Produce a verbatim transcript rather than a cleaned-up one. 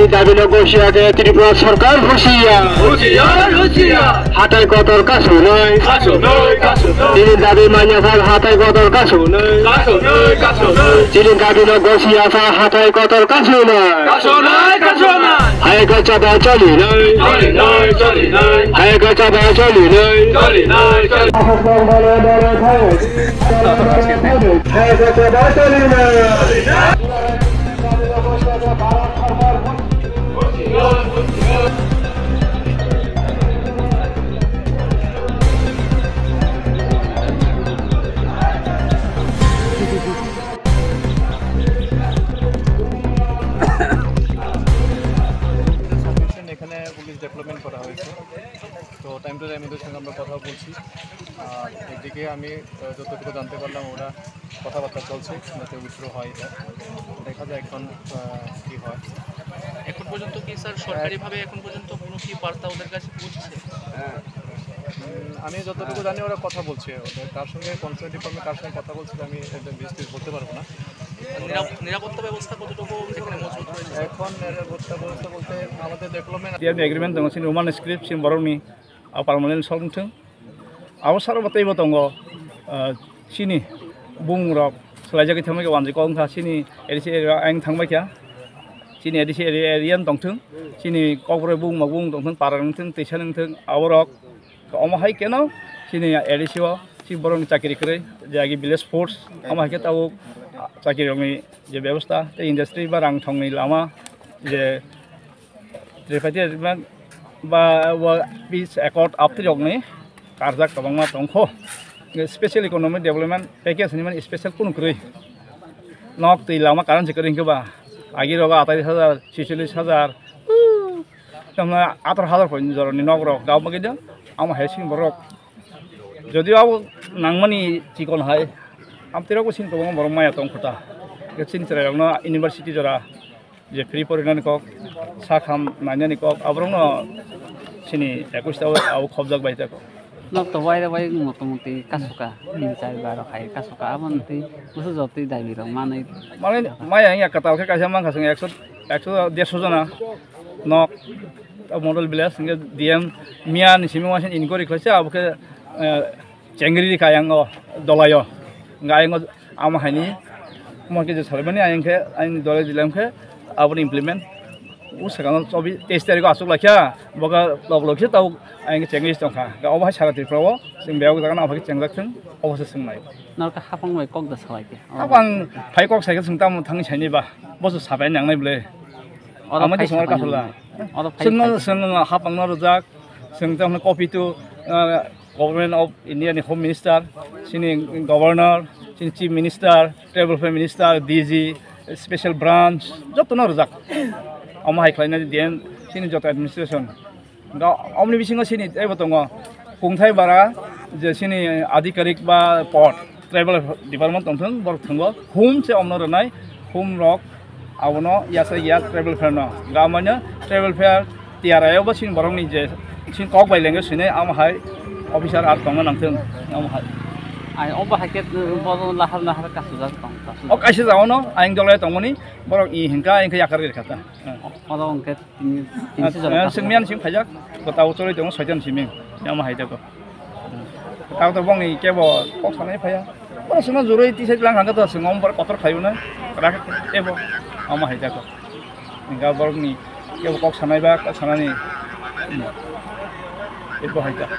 Dabi no gosiya khe Tripura sorkar husiya. Husiya, husiya. Hatai kotor kasonai. Kasonai, kasonai. Chini dabi manya phal hatai kotor kasonai. Kasonai, kasonai. Chini dabi no gosiya phal hatai kotor kasonai. Kasonai, kasonai. Hai ka chaba choli nai. Choli nai, choli nai. Hai ka chaba choli nai. Choli nai, choli. Hai ka chaba choli nai. এখানে police development করা হয়েছে। তো time to time এদের সঙ্গে আমরা কথা বলছি। আর একদিকে আমি, আহ, যতটুকু জানতে পারলাম, ওরা কথাবার্তা চলছে, যাতে উইথড্র হয় এটা। দেখা যায় এখন, আহ, কি হয়। এখন পর্যন্ত কি, স্যার, সরকারিভাবে এখন পর্যন্ত কোনো কি বার্তা ওদের কাছে পৌঁছেছে? উম, আমি যতটুকু জানি, ওরা কথা বলছে, ওদের কার সঙ্গে, কনসার্ন ডিপার্টমেন্ট কার সঙ্গে কথা বলছে, আমি একদম বিস্তৃত বলতে পারবো না। নিরাপ-, নিরাপত্তা ব্যবস্থা কতটুকু সেখানে মজবুত হয়েছে? এখন নিরাপত্তা ব্যবস্থা বলতে আমাদের ডেভেলপমেন্ট যে agreement tongo, chini Roman script, chini borokni, a permanent solve wngthung. Abo saro bo teibo tongo, ah, chini bumung rok swlaijagwi thangbai kha, wanjwi kok wngkha, chini A D C area ang thangbai kha, chini A D C area, area tongthung, chini kokborok bumung rok bumung tongthung, para wngthung, twisa wngthung, aborok omo hai keno chini A D C o chini borokni chakiri kwrwi, je agi village force, omo hai khe tabuk, ah, chakiri rokni je bebostha tei industry ba rang thongni lama je Tripartite agreement ba o peace accord aptwi rokni karjak kwbangma tongkho. Special economic development package hinwi mani special kunu kwrwi. Nok twi lama current se kwrwi hinkhe ba agi rogo atais hajar, chicholish hajar, tamna atar hajar poi jorani nok rok gabma gede ama hai sini borok. Jodio abo nangmani chikon hai, amtwi rok bo sini kwbangma borok maya tongkho ta. Chini chwrai rokno university jora je free porinani kok, sakham nainani kok, aborokno chini ekush ta o abo khobjak bai ta kok. Nok to waire wai motamuti kasuka, tin char bar khai kasuka, abo twi busu jotwi dabi rok manwi. Mane maya wngya kwtal khe kaisa mankha chwng ekso, ekso dersho jona nok, model village hwnkhe D M miya ni simi wansani inquiry khlaisa, abo khe, eh, chengri rikha ayang o dolai o. Hwnkhe ayang o ama haini omo khe je salaimani ayang khe ayang dolai dilam khe aboni implement o swkang o chobi teis tarikh o achuk laikha, boka lok lok khe tabuk ayang khe chengri tongkha. Hwnkhe obo hai sara Tripura o chwng bebak jaga no obo khe chengjak thung, obo se swngnai. Norokhe hapang bai kok da salai khe? Hapang phai kok sai khe chwng tamo thangwi sainai ba, boso sabai nangnai bwle. Oro Ama phai twi songwar sabai kasola. Oro phai Chwngno, phai. Chwngno hapangno rwjak, chwng tamo copy to, uh, Government of India ni Home Minister, chini Governor, chini Chief Minister, Tribal Welfare Minister, D G, Special Branch, jotono rwjak. Omo hai khlaina diyen chini joto administration. Ga-, omoni bisingo chini teibo tongo. Kungthai bara je chini adhikarik ba pod, tribal department tongthung, borok thungo. Hum se omno rwnai, hum rok abono yasa ya tribal welfare no. Ga manya tribal welfare T R I o bo chini borokni je chini kok bai lengyo sinai, amo hai officer ar tongna nangthung, amo hai. Ai, obo hai khe, uh, bono lahar lahar kasujak tong, kasujak. O kaisa jaono ayang dolai tongmani, borok i hinkha, ayang khe yakar gari khata. Oro hwnkhe tini, tinsi jora. Sengmiyan sing phaijak, bwtao chorwi tongo soitan simi, amo hai jago. Tao to bongni kebo kok sanai phaiya. Bono songno jurui tisa lang hangkhe to songno kotor khaiyuna. Rak ebo ama hai jago. Hingka borokni kebo kok sanai ba kok sanani. Ebo hai jago.